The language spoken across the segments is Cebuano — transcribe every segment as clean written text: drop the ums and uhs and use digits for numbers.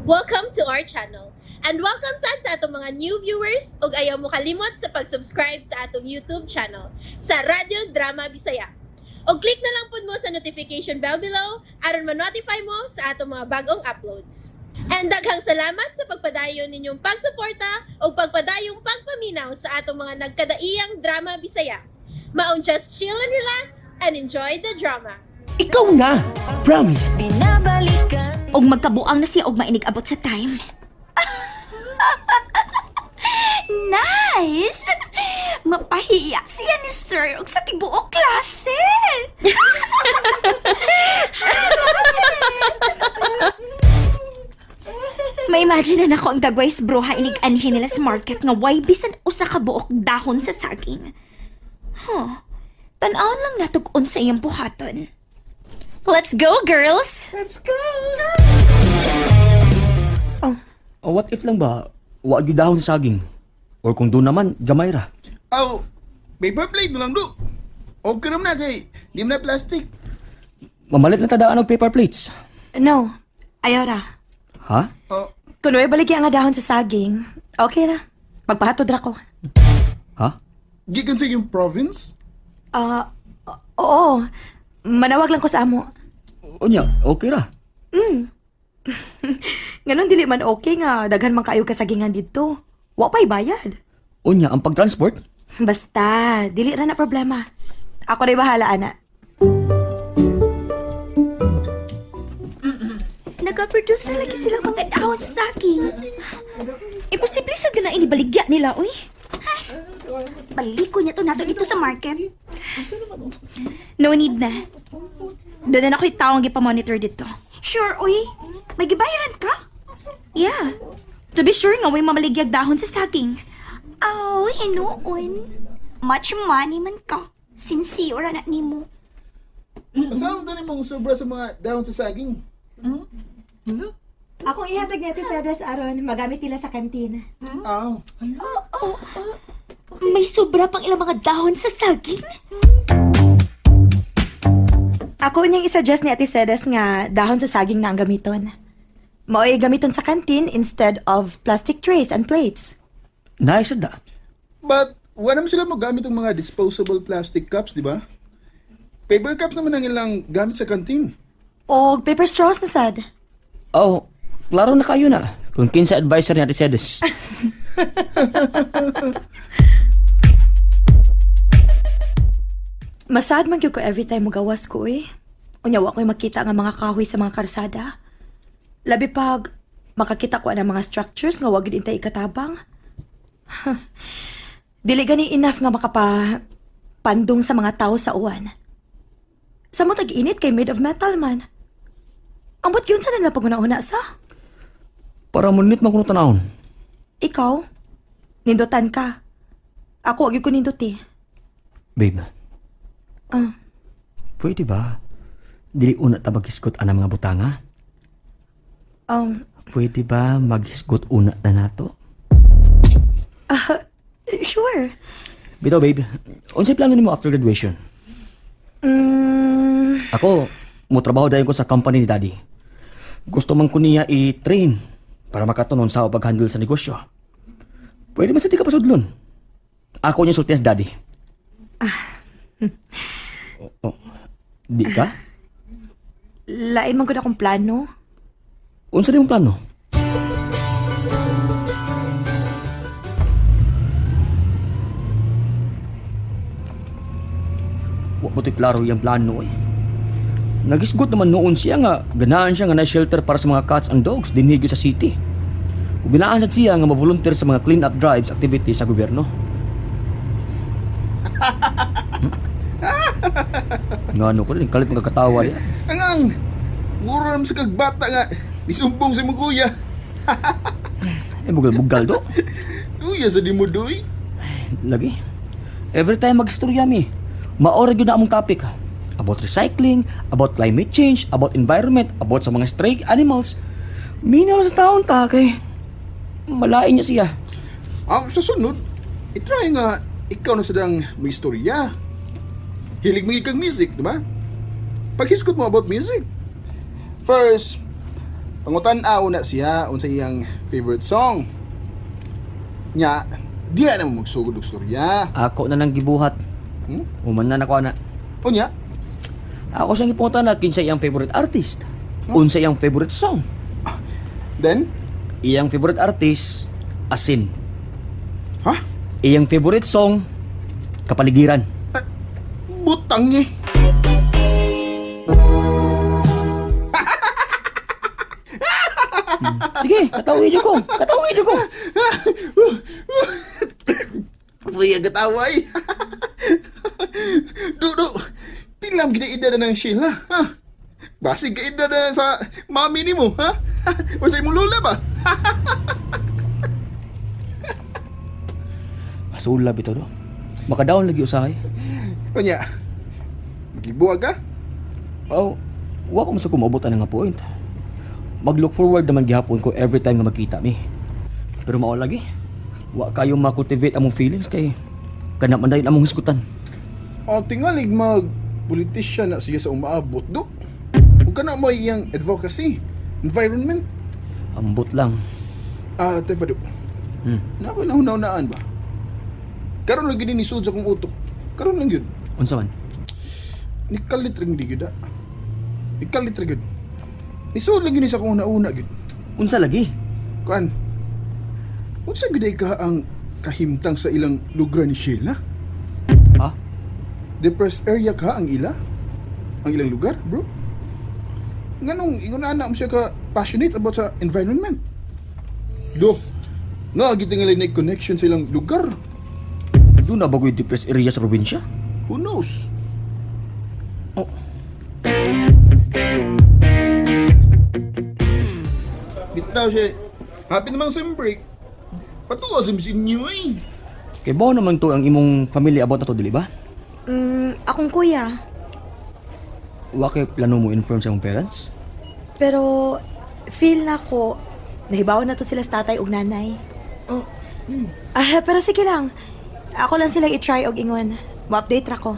Welcome to our channel. And welcome sad sa atong mga new viewers ug ayaw mo kalimot sa pag-subscribe sa atong YouTube channel sa Radyo Drama Bisaya. Og click na lang pud mo sa notification bell below aron ma-notify mo sa atong mga bagong uploads. And daghang salamat sa pagpadayon ninyong pagsuporta ug pagpadayong pagpaminaw sa atong mga nagkadaiyang drama Bisaya. Maong just chill and relax and enjoy the drama. Ikaw na! Promise! Binabalikan. Og magkabuang na siya og mainig abot sa time. Nice! Mapahiya siya ni sir og sa tibuok klase. Ma-imagine na nako ang dagways bruha inig anhin nila sa market nga way bisan usa ka buok dahon sa saging. Huh. Tan-awon lang natug-on sa iyang buhaton. Let's go, girls! Let's go! Oh, what if lang ba, wa gyud dahon sa saging? Or kung doon naman, gamay ra. Aw, paper plate na lang do. Okay naman na kay, di mo na plastic. Mamalit lang tadaan og paper plates. No, ayaw ra. Ha? Oh, Kung may baligya nga dahon sa saging, okay ra. Magpahatod ra ko. Ha? Gikan sa iyong province? Ah, oo. Manawag lang ko sa amo. Unya, okay ra. Ganon dili man okay nga daghan man kaayo kasagingan didto. Wa pa'y bayad. Unya, ang pag-transport? Basta, dili ra na problema. Ako rin bahala, ana. Nag-produce na lagi silang mga dahon sa saging. Imposible sa gana inibaligya nila, uy. Balik ko niya to nato dito sa market. No need na. Doon na ako'y taong gipamonitor dito. Sure, uy. May gibayaran ka? Yeah. To be sure nga, way mamaligyag dahon sa saging. Oh, hinuon. Much money man ka. Sincere na nimo. Saan mo mong sobra sa mga dahon sa saging? Akong ihatag natin sa Adas aron magamit nila sa kantina. Aw, May sobra pang ilang mga dahon sa saging? Ako niyang isuggest ni Ate Sedes nga dahon sa saging na ang gamiton. Mao'y gamiton sa kantin instead of plastic trays and plates. Nice da. But, wala naman sila magamit ng mga disposable plastic cups, di ba? Paper cups naman ang ilang gamit sa kantin. O paper straws na sad. Oh, klaro na kayo na. Kung kinsa advisor ni Ate Sedes. Masad man gyud ko every time mugawas ko eh. Unya wa ko'y makita nga mga kahoy sa mga karsada. Labi pag makakita ko ang mga structures nga wa gyud intay ikatabang. Dili gani enough nga makapa pandong sa mga tao sa uwan. Sa mo tag-init kay made of metal man. Ambot yun sa nila paguna-una sa. Para munit man kuno tanawon. Ikaw, nindutan ka. Ako, wag yun ko nindot eh. Babe, Ah, pwede ba? Dili una ta maghisgot ang mga butanga? Pwede ba maghisgot una na nato? Sure. Bitaw, babe, unsay plano nimo after graduation? Ako, mo trabaho dayon ko sa company ni Daddy. Gusto man ko niya i-train para makatunon sa pag-handle sa negosyo. Pwede man sa di ka pasudlon. Ako niya sultihan sa Daddy. Oh, oh. Di ka? Lain man gud akong plano. Unsa di mong plano? Wa po to'y klaro yung plano eh. Nagisgot naman noon siya nga ganaan siya nga na shelter para sa mga cats and dogs dinhi gyud sa city. Ug ginaan sad siya nga ma-volunteer sa mga clean up drives activities sa gobyerno. Ngano ko rin kalit mga katawa niya. Angang! Mura naman sa kagbata nga. Nisumbong sa imong kuya. Eh bugal-bugal do. Kuya sa di mo doy. Lagi. Every time magstorya mi, maora gyud na among topic. About recycling, about climate change, about environment, about sa mga stray animals. Minaw sa taon ta kay malain niya siya. Aw, sa sunod, itry nga ikaw na sadang may istorya. Hilig mo kang music, di ba? Paghisgot mo about music. First, Pangutan-aw na siya unsa iyang favorite song. Nya, diya na mo magsugod og storya. Ako na nang gibuhat. Human na nako ana. Unya, Ako siyang gipangutan-a kinsa iyang favorite artist. Unsa iyang favorite song. Then, Iyang favorite artist, Asin. Ha? Iyang favorite song, Kapaligiran. Butang eh. Sige, katawid ko. Katawid ko. Puya gataway. Dudu, pilam gina edad na ng Sheila, ha? Basig ka edad na sa mami nimo, ha? O sa imong lola ba? Masulab ito, do. Makadaon lagi usahay. Unya, magibuag ka? Oh, wa pa man sa kumabot ang nga point. Mag-look forward naman gihapon ko every time nga magkita mi. Pero mao lagi, wa kayo ma-cultivate among feelings kay kana man dayon among hisgutan. O tingalig mag politician na siya sa umaabot, do. Ug kana mo iyang advocacy, environment. Ambot lang. Ah, tay pa do. Na ako nahuna-hunaan ba? Karon lang gyud ni sud sa akong utok. Karon lang gyud. Unsa man? Nikalit rin di gyud ah. Nikalit ra gyud. Nisud lang gyud ni sa akong una-una gyud. Unsa lagi? Kuan. Unsa gyud ay ka ang kahimtang sa ilang lugar ni Sheila? Ha? Depressed area ka ang ila? Ang ilang lugar, bro? Nganong ingon ana mo siya ka passionate about sa environment? Do. Na gitingali na connection sa ilang lugar. Doon na bagoy depressed area sa probinsya? Who knows? Oh. Bitaw siya. Happy naman sa break. Patuwa sa inyo eh. Kay bao naman to ang imong family about na to, dili ba? Akong kuya. Wa kay plano mo inform sa imong parents? Pero feel na ko, nahibaw na to sila sa tatay ug nanay. Oh, Ah, pero sige lang. Ako lang sila i-try og ingon. Mo-update ra ko.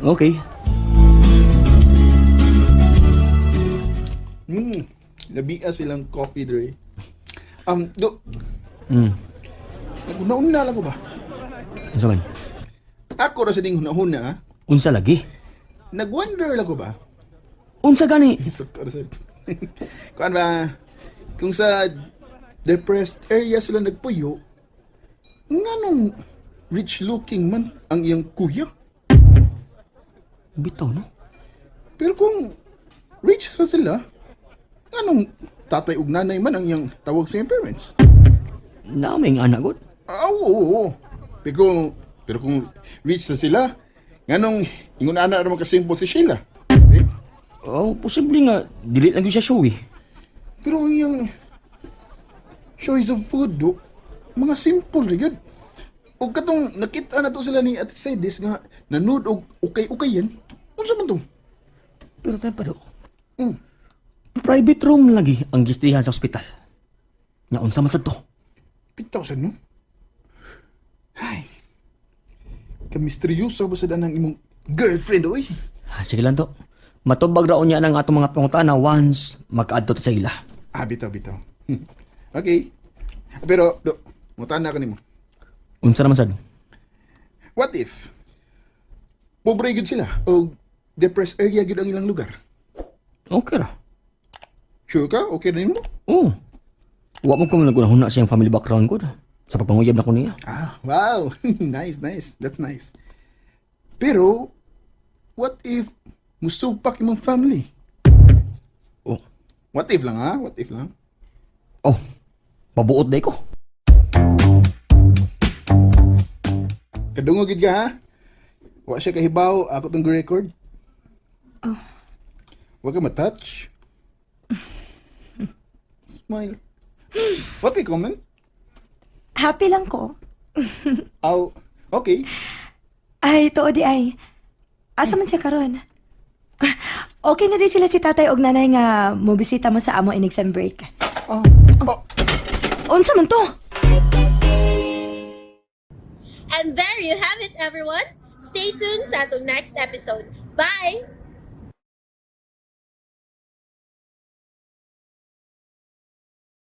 Okay. Labia silang coffee dre. Do, naguna-una lang ko ba? Unsa man? Ako ra sa ding huna-huna, ah. Unsa lagi? Nag-wonder lang ko ba? Unsa gani? Sukar sa. Kuan ba? Kung sa depressed area sila nagpuyo, nganong rich looking man ang iyang kuya? Bitaw no? Pero kung rich sa sila, nganong tatay ug nanay man ang iyang tawag sa iyang parents? Naaming anak god. Ah, oo, oo, oo. Pero kung rich sa sila, nganong ingon ana ra man ka-simple si Sheila? Eh? Oh, posible nga dili lang gyud siya showy. Pero ang iyang choice of food, do, mga simple ra gyud. Og katong nakita na to sila ni Ate Sedis nga nanood og ukay-ukay yan. Unsa man to? Pero tayo pa do. Private room lagi ang gistihan sa ospital. Nya unsa man sad to? Bitaw sad no? Ay. Kamisteryosa ba sa danang imong girlfriend oy? Ah, sige lang to. Matubag raon niya ng atong mga pangutana once mag-adto ta sa ila. Ah, bitaw bitaw. Okay. Pero do, mutana ka nimo. Unsa naman sad? What if pobre gyud sila o depressed area gyud ang ilang lugar? Okay ra. Sure ka? Okay na nimo? Oo. Wa mo ko nagunahuna sa iyang family background ko. Sa pagpanguyab na ko niya. Ah, wow. Nice, nice. That's nice. Pero, what if musupak imong family? Oh. What if lang ha? What if lang? Oh. Pabuot day ko. Kadungog gid ka ha? Wa siya kahibaw, ako tong record. Oh. Wa ka matouch. Smile. What kay comment? Happy lang ko. Aw, okay. Ay, tuod di ay. Asa man siya karon? Ah, okay na din sila si tatay og nanay nga mobisita mo sa amo inig sem break. Oh, oh. Unsa man to? And there you have it, everyone. Stay tuned sa atong next episode. Bye!